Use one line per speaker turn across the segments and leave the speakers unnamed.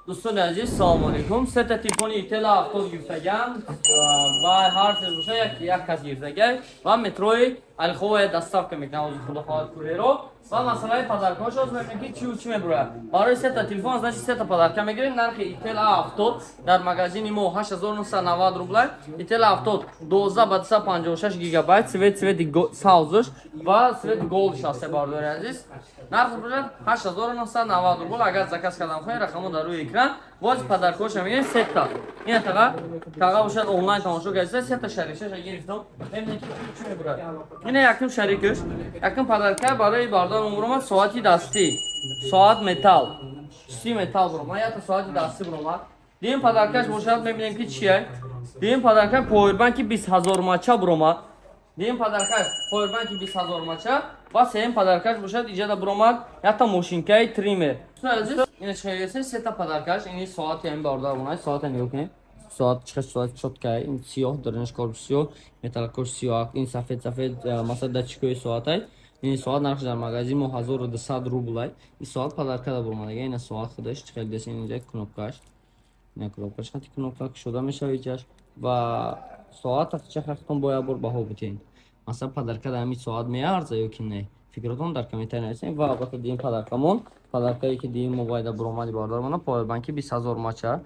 Дӯстони азиз, салому алейкум. Сета телефони Ител А70 гирифтагам ва ҳар се боша як як кас гирифтагай ва метрои Алховая доставка мекунам ҳозир, худо хоҳад, курьеро. Ва масъалаи подаркаҳош ҳозир мебинем, ки чию чӣ мебурояд. Барои сета телефон, значит, сета подарка мегирем. Нархи Ител А70 дар магазини мо 8990 рублай. Ител А70 12 ба 256 гигабайт, цвети савзш ва цвети голдиш ҳаст, бародари азиз. Нархи бошад 8990 рубл. Агар заказ кардан хоҳед, рақамҳо дар рӯи экран. Боз подаркаҳоша мегирем сета. Ина тага бошад, онлайн тамошо кардиса, сета шарикшаша гирифтам. Мебинем, ки чӣ мебурад. Ина якум шарикш, якум подарка барои бародарам буромад соати дастӣ, соат металл, чиси металл буромад, якта соати дастӣ буромад. Дуюм подаркаш бошад, мебинем, ки чия. Дуюм подарка повербанки 20 000 мАча буромад. Дуюм подаркаш повербанки 20 000 мАча. Ва сеюм подаркаш бошад, иҷада буромад якта мошинкаи триммер. Ина чӣ, сета подаркаш. Ини соати ҳамин бародар монад. Соата нигоҳ кунед, соат чӣ, соат чёткая. Ин сиёҳ, даринаш корпус сиёҳ, металлкош сиёҳ, ин сафед сафед, масалан, датчикои соатай. Ин соат нархш дар магазин мо 1200 рублай. Ин соат подаркада буромадага. Ина соат худаш чӣ хел деса, инҷа кнопкаш, ина кнопкаш, хати кнопка кушода мешава иҷаш. Ва соат ча хахтон бо як бор баҳо бутен, масалан, подаркада ҳамин соат меарза ё ки не, фикротон дар комментарий нависем. Ва албатта, дуюм подаркамон, подаркае ки дуюм мобайда буромади бародармона, повербанки 20 000 мАча,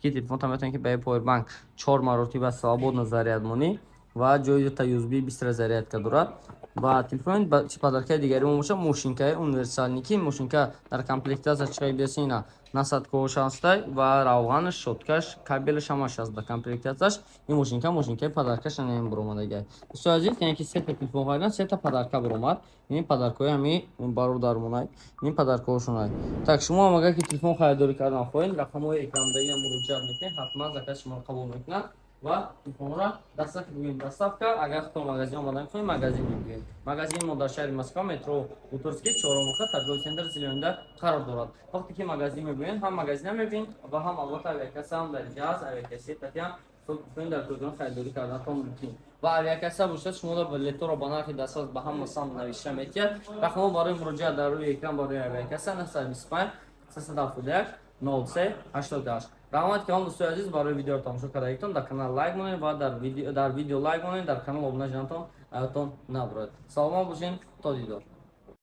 ки телефонта метавонед, ки ба повербанк чор маротиба свободно заряд монӣ ва ҷои дута USB бистра зарядка дорад. Ва телефон чи, подаркаи дигари мо бошад мошинкаи универсальный, ки мошинка дар комплектация чиқай биёси, ина насадкаҳош ҳастай ва равғанаш, щёткаш, кабелаш, ҳамаш ҳаст дар комплектацияш. Ин мошинка, мошинкаи подаркаш ана буромадагай. Дӯстони азиз, яъне ки сета телефон харидан, сета подарка буромад. Ин подаркаҳои ҳами бародармонай, ин подаркаҳошонай. Так, шумо ҳам агар ки телефон харидорӣ кардан хоҳед, рақамҳои экрандагиам муроҷиат мекунед, ҳатман заказ шуморо қабул мекунад ва телефонро дастак бигӯем, доставка. Агар худтон магазин омада мехоҳед, магазин мебигӯем. Магазини мо дар шаҳри Москва, метро Бутырский, чорумуха, торговый центр Зелёныйда қарор дорад. Вақте ки магазин мебиёед, ҳам магазина мебинед ва ҳам албатта авиакасса ҳам дар инҷа ҳаст. Авиакасси татиам дар кӯдон харидорӣ карданатон мумкин. Ва авиакасса бошад, шумо билеторо ба нархи дастрас ба ҳама сам навишта метиҳад. Рақамҳо барои муроҷиат дар рӯи экран. Барои авиакасса 925 371 03 88. Раҳмат калом, дӯстои азиз, барои видеоро тамошо кардагитон. Дар канал лайк монед ва дар видео лайк монед, дар канал обуна шудантон аётон набурад. Саломат бошед, то дидор.